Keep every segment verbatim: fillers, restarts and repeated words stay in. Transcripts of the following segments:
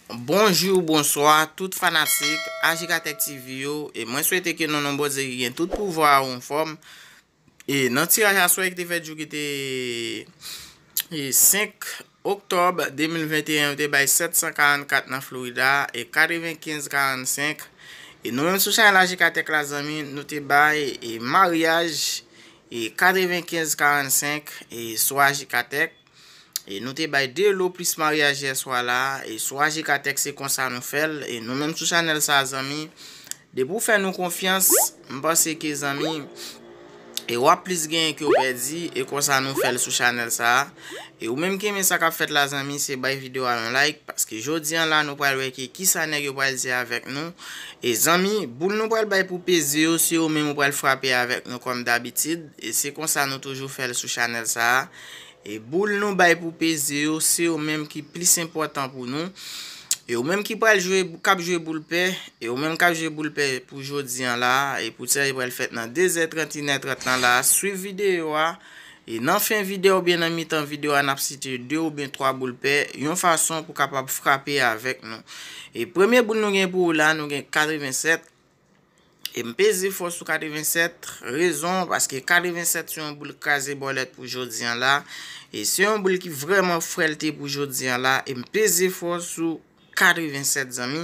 Bonjou, bonswa, tout fanatik Ajikatèk T V yo, e mwen swete ke nan non Bondye ki gen tout pouvwa ou anfòm. E nan tiraj aswè ki te fèt jou ki te e senk oktòb de mil venteyen, yo te bay sèt san karannkat nan Florida e katrevenkenz karannsenk. E nou menm sou chanèl Ajikatèk la, zanmi, nou te bay e maryaj e katrevenkenz karannsenk e sou Ajikatèk. E nou te bay de lo plis maryaj yè swa la, e sou Ajikatèk se konsa nou fè l, e nou menm sou chanèl sa, zanmi, depi w fè nou konfyans, m panse ke, zanmi, e w ap plis genyen ke w pèdi, e konsa nou fè l sou chanèl sa. E ou menm ki renmen sa k ap fèt la, zanmi, se bay videyo a yon like, paske jodi an la, nou pral wè ke kisa nèg yo pral di avèk nou. E zanmi, boul nou pral bay pou peze yo, se yo menm ou pral frape avèk nou kòm dabitid, e se konsa nou toujou fè l sou chanèl sa. E boul nou bay pou peze yo, se yo menm ki plis enpòtan pou nou. E ou menm ki pral jwe, k ap jwe boul pè, e ou menm k ap jwe boul pè pou jodi an la, e pou tiraj pral fèt nan de zè trant, inè trant lan la, swiv videyo a. E nan fen videyo oubyen nan mitan videyo a, n ap site de oubyen twa boul pè, yon fason pou kapab frape avèk nou. E premye boul nou gen pou ou la, nou gen katrevennsèt. E m peze fò sou katrevennsèt, rezon, paske katrevennsèt se yon boul kraze bòlèt pou jodi an la. E se yon boul ki vrèman frèlte pou jodi an la. E m peze fò sou katrevennsèt, zanmi.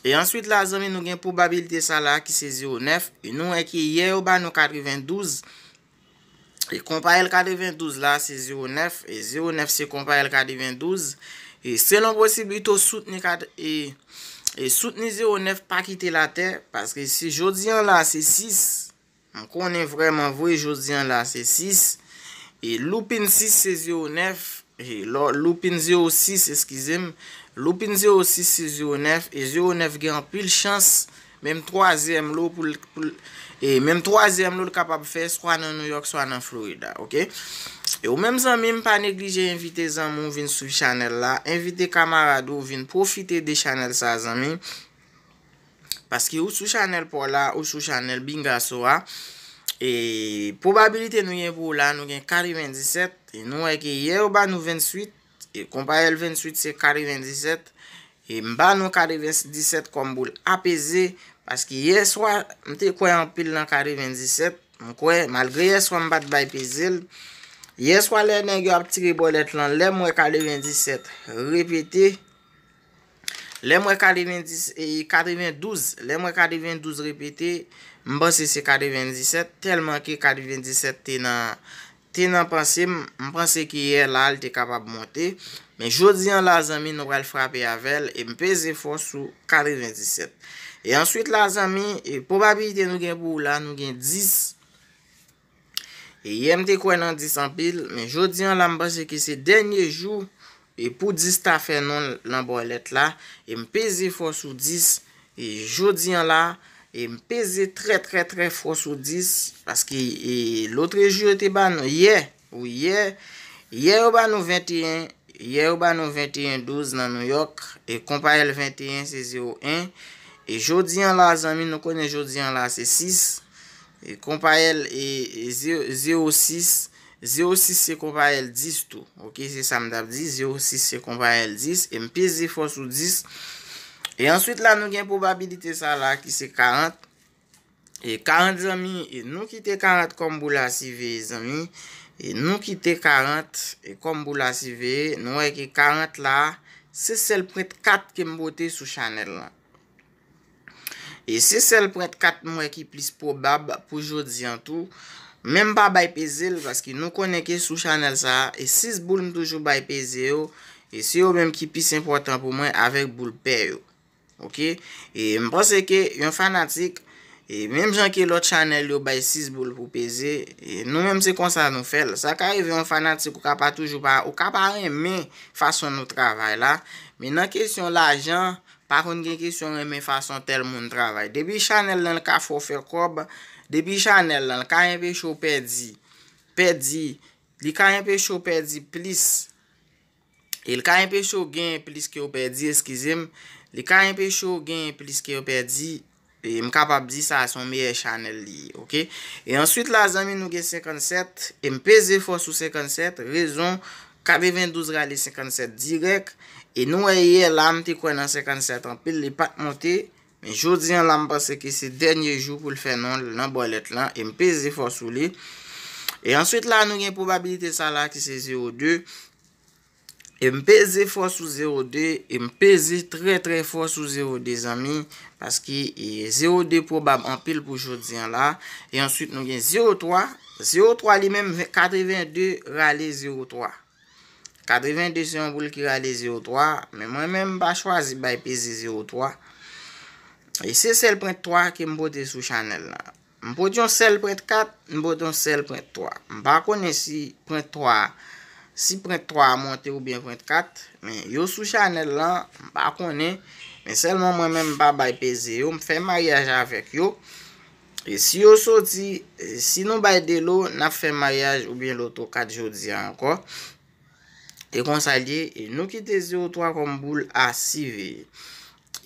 E answit la, zanmi, nou gen pwobabilite sa la ki se zewo nèf. E nou wè ke yè yo ba nou katrevendouz. E konpayèl katrevendouz la, se zewo nèf. E zewo nèf se konpayèl katrevendouz. E selon posiblite w soutni kat-, e, e soutni zewo nèf, pa kite l atè, paske si jodi an la se sis, m konnen vrèman vre jodi an la se sis. E loupin sis se zewo nèf. E lò, loupin zewo sis, eskize m. Loupin zewo sis se zewo nèf, e zewo nèf gen anpil chans, menm twazyèm lo pou l, pou l, e menm twazyèm lo l kapab fè swa nan New York, swa nan Florida, oke? E ou menm zanmi m, pa neglije envite zanmi w vin swiv chanèl la, envite kamarad ou vin pwofite de chanèl sa, zanmi. Paske ou sou chanèl pa w la, ou sou chanèl Bingaso a. E pwobabilite nou gen pou ou la, nou gen katrevendisèt. E nou wè ke yè yo ba nou ventuit. E konpayèl ventuit se katrevendisèt. E m ba nou katrevendisèt kòm boul a peze. Paske yè swa, m te kwè anpil nan katrevendisèt. M kwè, malgre yè swa m pa t bay peze l. Yè swa lè nèg yo ap tire bòlèt lan, lè m wè katrevendisèt repete, lè m wè katrevendis, e, katrevendouz, lè m wè katrevendouz repete, m panse se katrevendisèt, tèlman ke katrevendisèt te nan, te nan panse m, m panse ke yè la, l te kapab monte. Men jodi an la, zanmi, nou pral frape avè l, e m peze fò sou katrevendisèt. E answit la, zanmi, e pwobabilite nou gen pou ou la, nou gen dis. E yè m te kwè nan dis anpil, men jodi an la, m panse ke se dènye jou, e pou dis ta fè non l nan bòlèt la, e m peze fò sou dis, e jodi an la, e m peze trè, trè, trè fò sou dis, paske, e, lotrejou yo te ba nou, yè, wi, yè, yè yo ba nou venteyen, yè yo ba nou venteyen douz nan New York, e konpayèl venteyen se zewo en, e jodi an la, zanmi, nou konnen jodi an la se sis, e konpayèl, e, e zewo, zewo sis, zewo sis se konpayèl dis tou, oke, se sa m t ap di, zewo sis se konpayèl dis, e m peze fò sou dis, e answit la, nou gen pwobabilite sa la ki se karant, e karant, zanmi, e nou kite karant kòm boul a siveye, zanmi. E nou kite karant, e kòm boul a siveye, nou wè ke karant la, se sèl pwent kat ke m pote sou chanèl lan. E se sèl pwent kat m wè ki plis pwobab pou jodi an tou. Men m pa bay peze l, paske nou konnen ke sou chanèl sa a, e sis boul m toujou bay peze yo, e se yo menm ki plis enpòtan pou mwen avèk boul pè yo. Oke? E m panse ke yon fanatik, e menm jan ke lòt chanèl yo bay sis boul pou peze, e nou menm se konsa nou fè l. Sa ka rive yon fanatik ou ka pa toujou pa, ou ka pa renmen fason nou travay la, men nan kesyon lajan, pa konn gen kesyon renmen fason tèl moun travay. Depi chanèl lan l ka fè w fè kòb, depi chanèl lan l ka enpeche w pèdi, pèdi, li ka enpeche w pèdi plis. E l ka enpeche w genyen plis ke w pèdi, eskize m. Li ka enpeche w genyen plis ke w pèdi. E m kapab di sa, se yon meyè chanèl li ye, oke? E answit la, zanmi, nou gen senkannsèt. E m peze fò sou senkannsèt. Rezon, katrevendouz rale senkannsèt dirèk. E nou wè yè la, m te kwè nan senkannsèt anpil, li pa t monte. Men jodi an la, m panse ke se dènye jou pou l fè non l nan bòlèt lan. E m peze fò sou li. E answit la, nou gen pwobabilite sa la ki se zewo de. E m peze fò sou zewo de. E m peze trè, trè fò sou zewo de, zanmi. Paske e, zewo de pwobab anpil pou jodi an la. E answit, nou gen zewo twa. Zewo twa li menm, katreven de rale zewo twa. Katreven de se yon boul ki rale zewo twa, men mwen menm m pa chwazi bay peze zewo twa. E se sèl pwent twa ke m pote sou chanèl la. M pote yon sèl pwent kat, m pote yon sèl pwent twa. M pa konnen si pwent twa, si pwent twa a monte oubyen pwent kat, men yo sou chanèl lan, m pa konnen. Men sèlman mwen menm m pa bay peze yo, m fè maryaj avèk yo. E si yo soti, e si nou bay de lo, n ap fè maryaj oubyen loto kat jodi a ankò. E konsa l ye, e nou kite zewo twa kòm boul a siveye.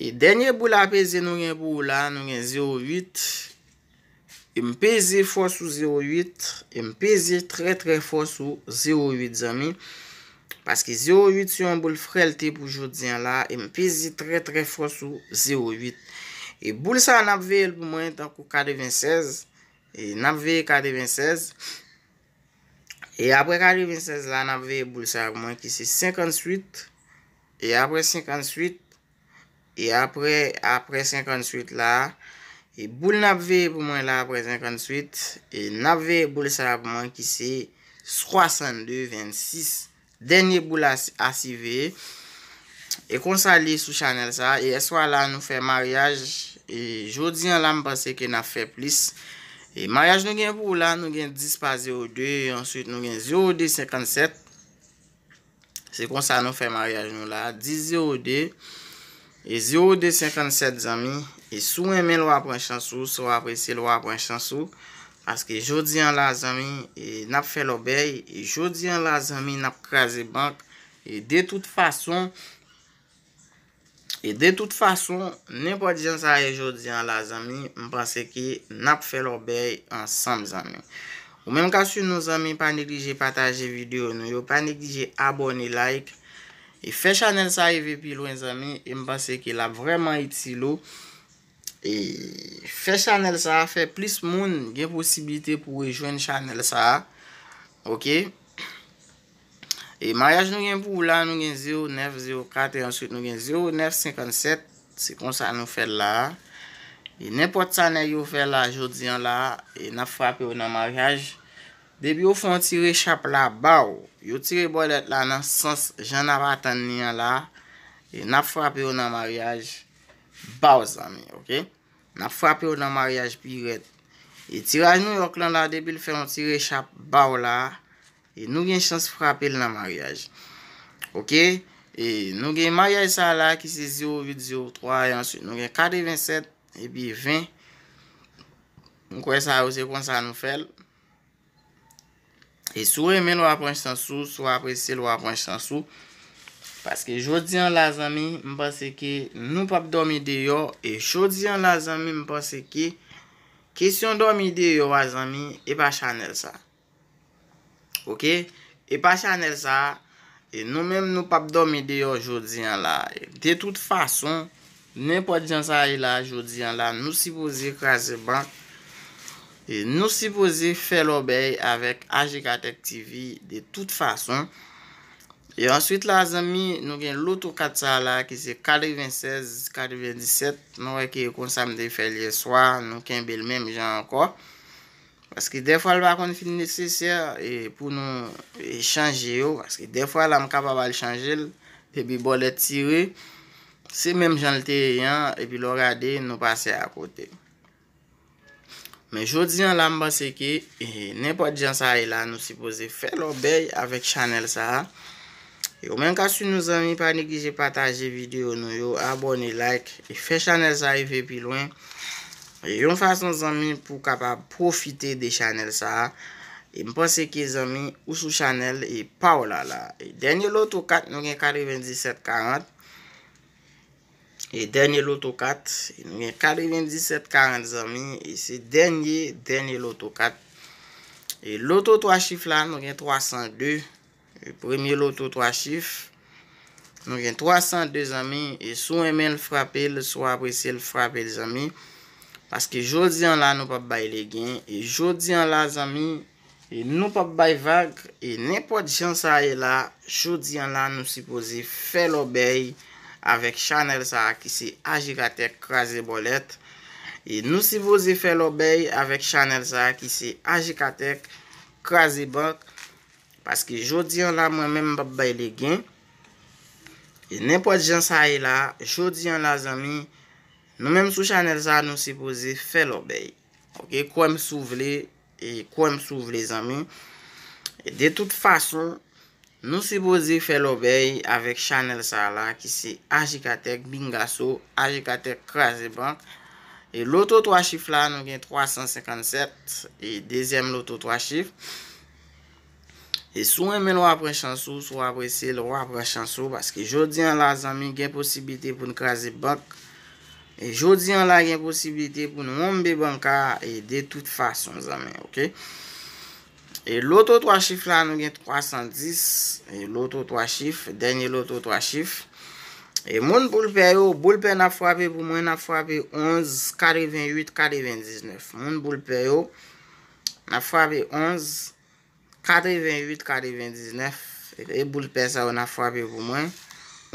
E dènye boul a peze nou gen pou ou la, nou gen zewo uit. E m peze fò sou zewo uit, e m peze trè, trè fò sou zewo uit, zanmi. Paske zewo uit se yon boul frèlte pou jodi an la, e m peze trè, trè fò sou zewo uit. E boul sa a, n ap veye l pou mwen tankou katreven sèz. E n ap veye katreven sèz. E apre katreven sèz la, n ap veye boul sa pou mwen ki se senkantuit. E apre senkantuit, e apre, apre senkantuit la, e boul n ap veye pou mwen la apre senkantuit, e n ap veye boul sa pou mwen ki se swasannde vennsis. Dènye boul a, a siveye. E konsa li sou chanèl sa. E yèswa la, nou fè maryaj. E jodi an la, m panse ke n ap fè plis. E maryaj nou gen pou ou la, nou gen dis pa zewo de. E answit, nou gen zewo de senkannsèt. Se konsa nou fè maryaj nou la. Dis zewo de. E zewo de senkannsèt, zanmi. E si w renmen l, w a pran chans ou. Si w apresye l, w a pran chans ou. Paske jodi an la, zanmi, e n ap fè lòbèy. E jodi an la, zanmi, n ap kraze bank. E de tout fason, e de tout fason, nenpòt jan sa ye jodi an la, zanmi, m panse ke n ap fè lòbèy ansanm, zanmi. Ou menm k ap swiv nou, zanmi, pa neglije pataje videyo nou yo, pa neglije abòne, like, e fè chanèl sa rive pi lwen, zanmi, e m panse ke l ap vrèman itil ou. E fè chanèl sa a, fè plis moun gen posiblite pou rejwenn chanèl sa a. Oke? E maryaj nou gen pou ou la, nou gen zewo nèf zewo kat, e answit nou gen zewo nèf senkannsèt. Se konsa nou fè l la a. E nenpòt sa nèg yo fè la jodi an la a, e n ap frape yo nan maryaj. Depi yo fè yon ti rechap la ba w, yo tire bòlèt la nan sans jan n ap atann li an la a, e n ap frape yo nan maryaj ba w, zanmi, oke? N ap frape yo nan maryaj pi rèd. E tiraj Nouyòk lan la, depi l fè yon ti rechap ba w la, e nou gen chans frape l nan maryaj. Oke? E nou gen maryaj sa la ki se zewo uit zewo twa, e answit nou gen katreven sèt, epi ven. M kwè sa yo se konsa nou fè l. E si w renmen l, w a pran chans ou, si w apresye l, w a pran chans ou. Paske jodi an la, zanmi, m panse ke nou p ap dòmi deyò. E jodi an la, zanmi, m panse ke kesyon dòmi deyò a, zanmi, e pa chanèl sa. Oke? E pa chanèl sa. E nou menm, nou p ap dòmi deyò jodi an la. De tout fason, nenpòt jan sa ye la, jodi an la, nou sipoze kraze bank. E nou sipoze fè lòbèy avèk Ajikatèk T V de tout fason. E answit la, zanmi, nou gen loto kat sa la ki se katreven sèz, katreven disèt. Nou wè ke konsa m te fè l yèswa, nou kenbe l menm jan ankò. Paske dèfwa l pa konn fin nesesè, e, pou nou, e, chanje yo. Paske dèfwa la, m kapab al chanje l, epi bòlèt tire, se menm jan l te ye an, epi lè w gade, nou pase akote. Men jodi an la, m panse ke, e, nenpòt jan sa ye la, nou sipoze fè lòbèy avèk chanèl sa a. E ou menm k ap swiv nou, zanmi, pa neglije pataje videyo nou yo, abòne, like, e fè chanèl sa rive pi lwen. E yon fason, zanmi, pou w kapab pwofite de chanèl sa a. E m panse ke, zanmi, ou sou chanèl e pa w la la. E dènye loto kat, nou gen katreven disèt karant. E dènye loto kat, nou gen katreven disèt karant, zanmi, e se dènye, dènye loto kat. E loto twa chif la, nou gen twa san de. E premye loto twa chif, Nou gen twa san de zanmi, e si w renmen l, frape l, si w apresye l, frape l, zanmi. Paske jodi an la, nou p ap bay legen. E jodi an la, zanmi, e nou p ap bay vag. E nenpòt jan sa ye la, jodi an la, nou sipoze fè lòbèy avèk chanèl sa a ki se Ajikatèk Kraze Bòlèt. E nou sipoze fè lòbèy avèk chanèl sa a ki se Ajikatèk Kraze Bank. Paske jodi an la, mwen menm m p ap bay legen. E nenpòt jan sa ye la, jodi an la, zanmi, nou menm sou chanèl sa, nou sipoze fè lòbèy. Oke, kwè m si w vle, e kwè m si w vle, zanmi. E de tout fason, nou sipoze fè lòbèy avèk chanèl sa la ki se Ajikatèk Bingaso, Ajikatèk Kraze Bank. E loto twa chif la, nou gen twa san senkann sèt. E dezyèm loto twa chif. E si w renmen l, w a pran chans ou, si w apresye l, w a pran chans ou, paske jodi an la, zanmi, gen posiblite pou n kraze bank. E jodi an la, gen posiblite pou n wonbe banka, e de tout fason, zanmi, oke? E loto twa chif la, nou gen twa san dis, e loto twa chif, dènye loto twa chif. E moun boul pè yo, boul pè n ap frape pou mwen, n ap frape onz, katrevenn uit, katrevendiznèf. Moun boul pè yo, n ap frape onz, katrevenn uit, katrevendiznèf. E boul pè sa yo n ap frape pou mwen.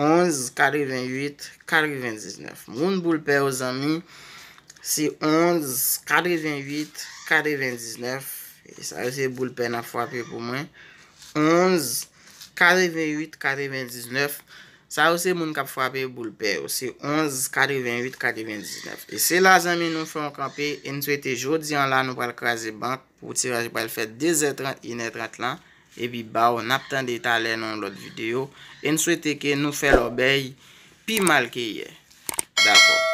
Onz, katrevenn uit, katrevendiznèf. Moun boul pè yo, zanmi, se onz, katrevenn uit, katrevendiznèf. E sa yo se boul pè n ap frape pou mwen. Onz, katrevenn uit, katrevendiznèf. Sa yo se moun k ap frape boul pè yo. Se onz, katrevenn uit, katrevendiznèf. E se la, zanmi, nou fè yon kanpe. E n swete jodi an la, nou pral kraze bank. Pou tiraj pral fèt de zè trant, inè trant lan. Epi baw, n ap tande talè nan yon lòt videyo. E n swete ke nou fè lòbèy pi mal ke yè. Dakò.